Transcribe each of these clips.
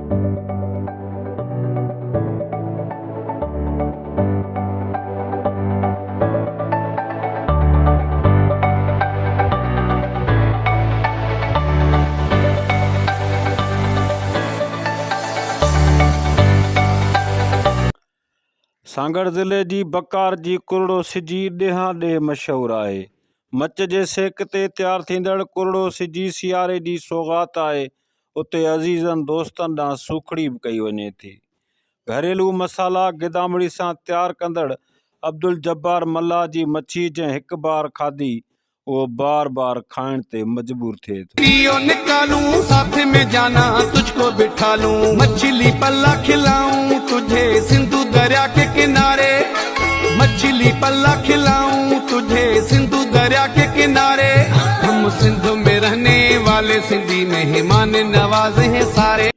سانگهڙ ضلعي جي بڪار جي ڪرڙو سجي ڏيهان ڏيهه مشهور آهي. مچ جي سيڪ تي تيار ٿيندڙ ڪرڙو سجي سياري جي سوغات آهي، اتي عزيزن دوستن ڏانهن سوکڙي به ڪئي وڃي ٿي. گهريلو مصالحا گدامڙي سان تيار ڪندڙ عبدالجبار ملاح جي مڇي جنهن هڪ بار کاڌي اهو بار بار کائڻ تي مجبور ٿئي ٿو. پيو نڪالون ساٿ ۾ جانا تجهڪو بٺا لون مڇلي پلا کلائون تجهي سنڌو دريا ڪي ڪناري مڇلي پلا کلائون تجهي سنڌو دريا ڪي ڪناري هم سنڌ ۾ رهني والي سنڌي مهمان نواز هين ساري.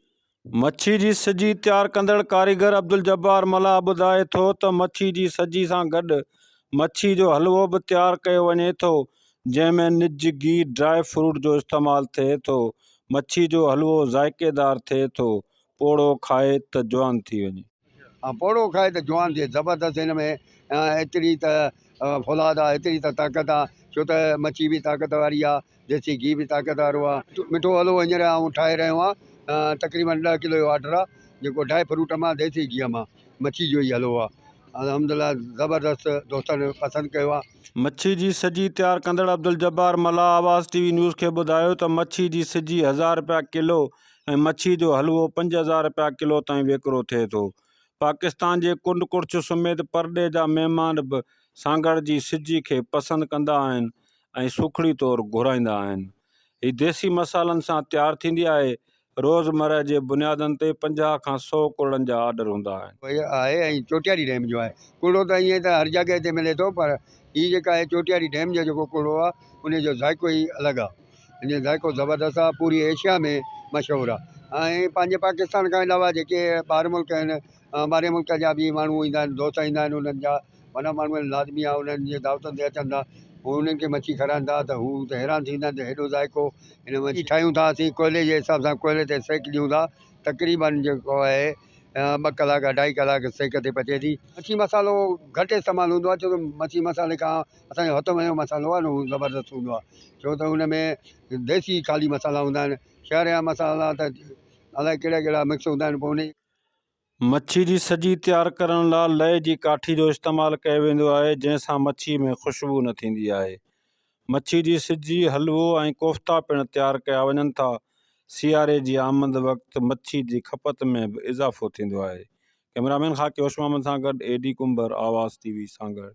مڇي جي سجي تيار ڪندڙ ڪاريگر عبدالجبار ملاح ٻڌائي ٿو ته مڇي جي سجي سان گڏ مڇي جو حلوو به تيار ڪيو وڃي ٿو جنهن ۾ نج گيهه ڊرائي فروٽ جو استعمال ٿئي ٿو مڇي جو حلوو ذائقيدار ٿئي ٿو پوڙهو کائي ته جوان ٿي وڃي. پوڙهو کائي ته جوان ٿئي زبردست هن ۾ ايتري ته فولاد آ ايتري ته طاقت آ ڇو ته مڇي به طاقت واري آ ديسي گيهه به طاقت وارو آ مٺو حلوو هينئر آئون ٺاهي رهيو آهيان تقريبن ڏهه ڪلو جو آرڊر آ جيڪو ڊرائي فروٽ مان ديسي گيهه مان مڇي جو ئي حلوو آ الحمدلله زبردست دوستن پسند ڪيو آ. مڇي جي سجي تيار ڪندڙ عبدالجبار ملاح آواز ٽي وي نيوز کي ٻڌايو ته مڇي جي سجي هزار رپيا ڪلو ۽ مڇي جو حلوو 5000 رپيا ڪلو تائين وڪرو ٿئي ٿو. پاڪستان جي ڪنڊ ڪڙڇ سميت پرڏيهه جا مهمان به سانگهڙ جي سجي کي پسند ڪندا آهن ۽ سوکڙي طور گهرائيندا آهن. هي ديسي مصالحن سان تيار ٿيندي آهي. روز مرهه جي بنيادن تي 50 کان سئو ڪرڙن جا آرڊر هوندا آهن. آهي ۽ چوٽياري ڊيم جو آهي. ڪرڙو ته ائين ته هر جڳهه تي ملي ٿو پر هي جيڪا آهي چوٽياري ڊيم جو جيڪو ڪرڙو آهي ان جو ذائقو ئي الڳ آهي. ان جو ذائقو زبردست آهي پوري ايشيا ۾ مشهور آهي ۽ پنهنجي پاڪستان کان علاوه جيڪي ٻاهر ملڪ آهن ٻاهرين ملڪ جا به ماڻهو ايندا آهن دوست ايندا آهن انهن جا وڏا ماڻهو آهن لازمي آهي انهن جي دعوتن تي اچن ٿا هو انهن کي مڇي کارائن ٿا ته هو ته حيران ٿيندا آهن ته هيڏو ذائقو هن مڇي ٺاهيون ٿا اسين ڪوئلي جي حساب سان ڪوئلي تي سيڪ ڏيون ٿا تقريبن جيڪو آهي ٻه ڪلاڪ اڍائي ڪلاڪ سيڪ تي پچي ٿي. مڇي مصالحو گهٽ استعمال هوندو آهي ڇو ته مڇي مصالحي کان اسان جو هٿ ويو مصالحو آهي نه هو زبردست هوندو آهي ڇو ته ان ۾ ديسي خالي مصالحا هوندا آهن شهر جا مصالحا ته الائي ڪهڙا ڪهڙا مڪس هوندا آهن پوء ان مڇي جي سجي تيار ڪرڻ لا لئي جي ڪاٺي جو استعمال ڪيو ويندو آهي، جنهن سان مڇي ۾ خوشبو نه ٿيندي آهي. مڇي جي سجي، حلوو ۽ ڪوفتا پڻ تيار ڪيا وڃن ٿا. سياري جي آمد وقت مڇي جي کپت ۾ به اضافو ٿيندو آهي. ڪئميرامين خاڪي هوش محمد سان گڏ اي ڊي ڪنڀر، آواز ٽي وي سانگهڙ.